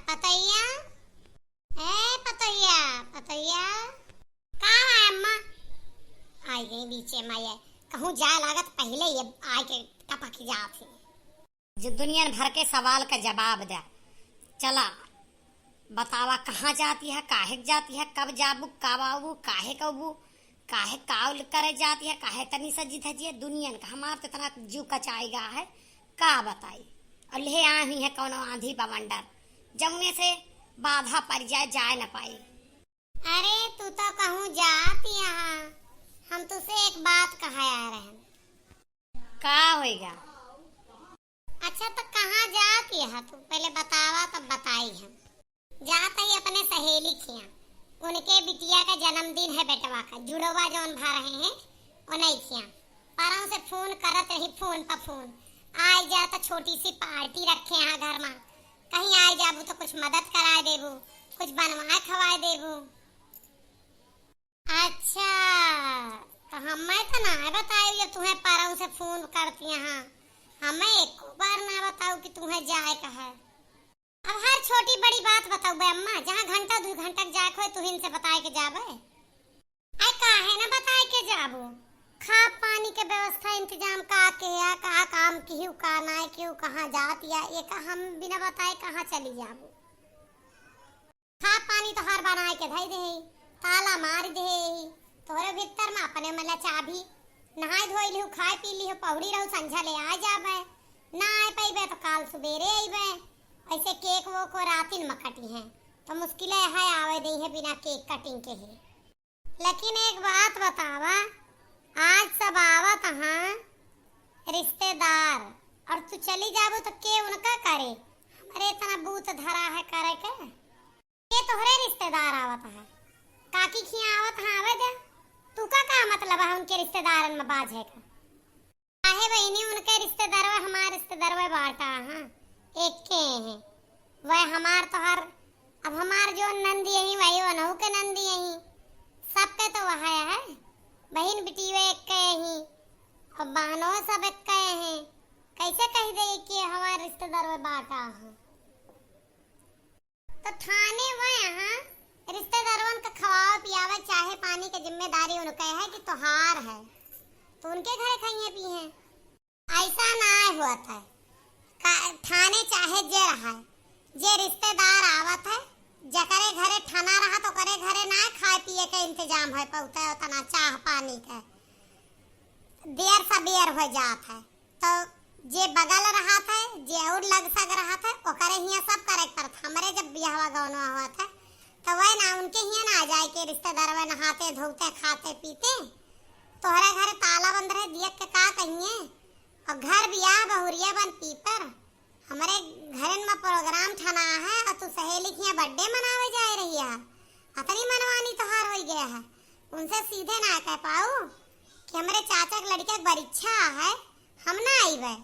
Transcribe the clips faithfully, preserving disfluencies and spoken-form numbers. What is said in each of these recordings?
पतोहिया, ए पतोहिया, पतोहिया। का है अम्मा? आई गई बीचे मा ये। कहूँ जाए लागत पहिले ये आइके टपक जात ही। जो दुनिया भर के सवाल का जवाब दे। चला, बतावा कहाँ जाती है, काहे के जाती है, कब जाबू, कब आबू, काहे कबू, काहे काउल करे जाती है, काहे तनी सजी धजी है, दुनियन का हमार तो इतना जीव कचाई गा है, का बताई। और ले आई हुई है कौनो आंधी बवंडर, जौने से बाधा पड़ जाए, जाए न पाई। अरे तू तो कहूँ जात यहाँ, हम तुसे एक बात कहा आ रहन। का होइगा? अच्छा तो कहाँ जात यहाँ तू, पहले बतावा तब बताई हम। जात ही अपने सहेली खिया, उनके बिटिया का जन्मदिन है बेटवा का, जुड़वा जौन भा रहे हैं उन्हीं खिया। परौं से फोन करत रही, फोन पर फोन। आई जा तो छोटी सी पार्टी रखे हैं घर मा, कहीं आई जाबू तो कुछ मदद कराए देबू, कुछ बनवाए खवाए देबू। अच्छा, तो हमें तो ना बताई, जब तुम्हें परौं से फोन करती हैं, हमें एको बार ना बताऊ कि तुम्हें जाए का है। अब हर छोटी बड़ी बात बताऊ बे अम्मा, जहाँ घंटा दू घंटा के जाए के होए, तुहिन से बताए के जाबे। आय काहे ना बताए के जाबू? खा पानी के व्यवस्था इंतजाम का के या का काम किहू का ना किहू, कहाँ जात या ये का हम बिना बताए कहाँ चली जाबू? खा पानी तोहार बनाए के धई देही, ताला मार देही, तोहरे भीतर में अपने में लचाभी। नहाए धोई लिहू, खाए पी लिहू, पहुड़ी रहू, संझा ले आ जाबे। ना आए पइबे तो काल सुबेरे अइबे। ऐसे केक वो को रातिन में कटी हैं, तो मुश्किल है आवे दे है बिना केक कटिंग के ही। लेकिन एक बात बतावा, आज सब आवत हैं रिश्तेदार, और तू चली जाबू तो के उनका करे? हमरे इतना बूत धरा है करे के। के तोहरे रिश्तेदार आवत हैं? काकी खिया आवत हैं, आवे दे। तू का, का मतलब है उनके रिश्तेदारन में बाझे का? काहे बहिनी, उनके रिश्तेदारवा हमार रिश्तेदारवा बाटा, हाँ, एक के हैं। वह हमार तोहार, अब हमार जो नंदी यही, वही वनहु के नंदी यही। सबके तो वह है, बहिन बिटियो एक के ही, और बहनो सब एक के हैं। कैसे कह दे कि हमार रिश्तेदारवा बाटा है? तो थाने वह यहाँ रिश्तेदारवन का खवावे पियावे चाहे पानी के जिम्मेदारी उनके है कि तोहार है, तो उनके घरे खाइए पिए। ऐसा ना होत है। का-, थाने चाहे जे रहा, जे रिश्तेदार आवत है, जकरे घरे ठाना रहा तो ओकरे घरे ना खाए पिए के इंतजाम है, पौते उतना चाह पानी के देर सबेर हो जात है। तो जे बगल रहत है, जे और लग सग रहत है, ओकरे हियाँ सब करे के पड़त। हमरे जब बियाहवा गौनवा होत है, तो वह ना उनके हियाँ ना जाए के रिश्तेदारवा नहाते धोते खाते पीते। तोहरे घरे ताला बंद रहे, दियक के का कहिए? और घर बियाह बहुरिया बन पीपर, हमरे घरन में प्रोग्राम ठना है और तू सहेली के हियाँ birthday मनावे जाए रही है। अतनी मनवानी तोहार होई गया है, उनसे सीधे ना कह पाऊ कि हमरे चाचा के लड़के के बरीक्षा है, हम ना आइबे।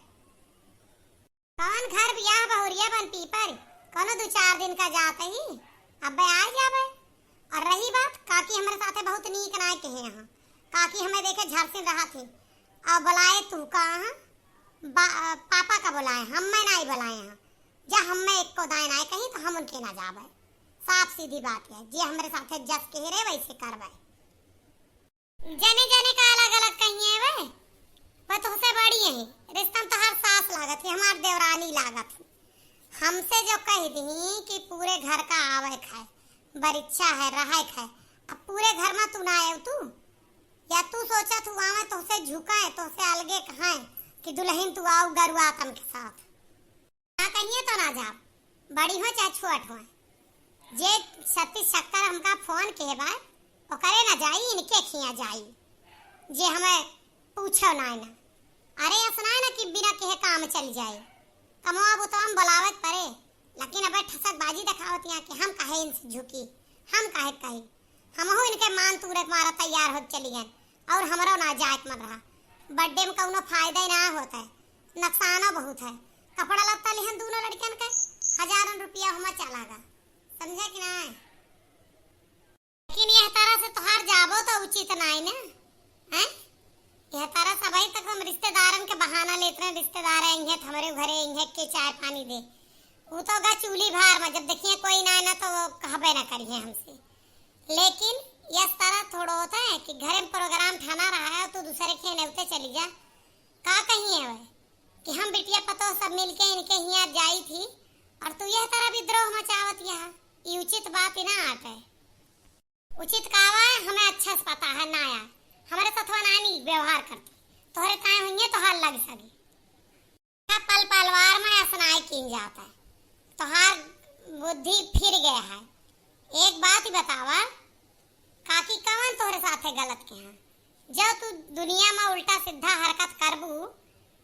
कौन घर बियाह बहुरिया बन पीपर, कौनो दो चार दिन का जात ही, अबे आ जाबे। और रही बात, काकी हमरे साथे बहुत नीक नाय कहे यहाँ। काकी हमें देखे झरसिन रहा थी, और बुलाए तू का हाँ? बा-, पापा का बुलाए, हमें नाय बुलाए यहाँ। जा हमें एक को दाए नाय कही तो हम उनके ना जाबे। साफ सीधी बात है, जे हमरे साथे जस कहे रहे वैसे करबे। जने जने का अलग-अलग कहिए वे, वे तोहसे बड़ी हैं, रिश्ता में तोहार सास लागत है, हमार देवरानी लागत है। हमसे जो कह दी कि पूरे घर का आवे खाए, बरीक्षा है, रहे खाए, अब पूरे घर में तू ना आए तू, या तू सोचा तू आवे तोहसे झुकाए, तोहसे अलगे कहाए कि दुल्हन तू आओ गरुआ तन के साथ। ना कहिए तो ना जाब, बड़ी हो चाहे छोट हो। जे छत्तीस चक्कर हमका फोन के बा, ओकरे ना जाई, इनके खिया जाई, जे हमें पूछो ना ना। अरे असना ना कि बिना कहे काम चल जाए, कमवा बुतवा में बुलावे के पड़े, लेकिन अबे ठसक बाजी दिखावत यहाँ कि हम काहे इनसे झुकी, हम काहे कही। हमहू इनके मान तूरे के मारा तैयार होत चली गए, और हमरो ना जाए के मन रहा। Birthday में कौनो फायदा ही ना होता है, नुकसानो बहुत है। कपड़ा लत्ता लिहन दोनों लड़कन के, हजारन रुपया हमा चला गा, समझे कि ना? लेकिन यह तरह से तोहार जाबो तो उचित ना है ना, हैं? यह तरह से अभी तक हम रिश्तेदारन के बहाना लेत रहे, रिश्तेदार आएंगे तो हमरे घरे आएंगे के चाय पानी दे। वो तो गा चूल्ही भार में, जब देखिए कोई ना, ना तो वो कहबे ना करिए हमसे। लेकिन यस तरह थोड़ो होता है कि घरे में प्रोग्राम ठाना रहा है, तू दूसरे के नेवते चली जा, का कहिए वह कि हम बिटिया पतोह सब मिलके इनके हियाँ जाई थी और तू यह तरह विद्रोह मचावत यहाँ, ई उचित बात ही ना आटे। उचित का बा, हमें अच्छा से पता है, ना आए, हमरे सथवा ना नी व्यवहार करती, तोहरे ताए हुइये तोहार लग सके। पल पलवार में असनाई कीन जाता है, तोहार बुद्धि फिर गया है। एक बात ही बतावा, काकी कवन तोहरे साथे गलत के हैं? जब तू दुनिया में उल्टा सीधा हरकत करबू,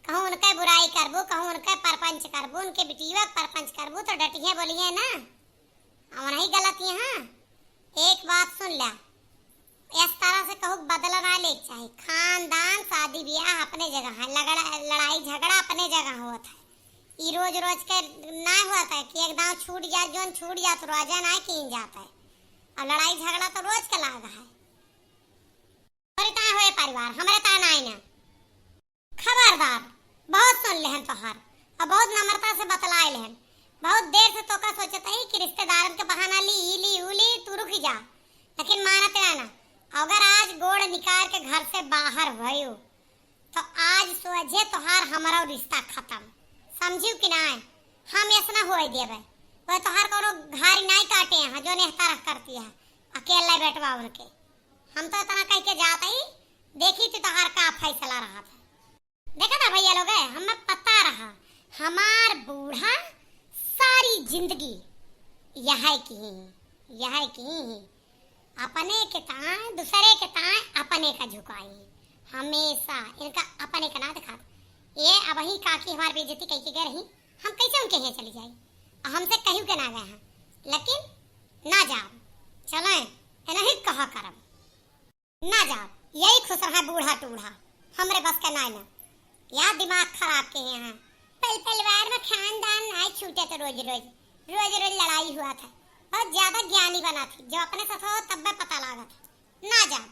कहूँ उनके बुराई करबू, कहूँ उनके परपंच करबू, उनके बिटिया के परपंच करबू, तो डटिए बोलिए ना, अवन ही गलत यहाँ। एक बात सुन ल्या, इस तरह से कहूँ बदला ना लेके चाही। खानदान, शादी ब्याह अपने जगह है, लगड़ा, लड़ाई झगड़ा अपने जगह होत है। ई रोज रोज के ना होत है कि एक दाँव छूट जात, जोन छूट जात रोजा ना कीन जात है। और लड़ाई झगड़ा तो रोज के लाग है। तोहरे ताए होए परिवार, हमरे ताए नाई ना। खबरदार, बहुत सुन लेहन तोहार, और बहुत नम्रता से बतलाए लेहन। बहुत देर से तोका सोचत ही कि रिश्तेदारन के बहाना ली, ई ली, ऊ ली, तू रुकी जा, लेकिन मानत ना ना। अगर आज गोड़ निकाल के घर से बाहर भयू, तो आज सोझे तोहार हमरो रिश्ता खत्म, समझियो कि नाय? हम ऐसना होए देबे। वह तोहार कोनो घारी नाई काटे हैं, जो नेहता रख करती है, अकेले बैठवा उनके। हम तो इतना कह के जात ही, देखी थी तोहार का फैसला रहा था। देखा था भैया लोग, हमें पता रहा, हमार बूढ़ा सारी जिंदगी यह की ही, यह की ही, अपने के ताए, दूसरे के ताए, अपने का झुकाई, हमेशा इनका अपने का ना दिखात। ये अब ही काकी हमार बेइज्जती कह के गए रही, हम कैसे उनके यहाँ चली जाई? और हमसे कहीं के ना गए हैं, लेकिन ना जाओ, चलें, इन्हें कहा करम। ना जाओ, यही खुश रहा बूढ़ा टूढ़ा, हमरे बस के नाय ना। या दिमाग खराब के हैं। पल परिवार में खानदान नाय छूटे तो रोज रोज, रोज रोज लड़ाई हुआ था। बहुत ज्यादा ज्ञानी बना थी, जो अपने साथ हो तब में पता लागा था। ना जाओ,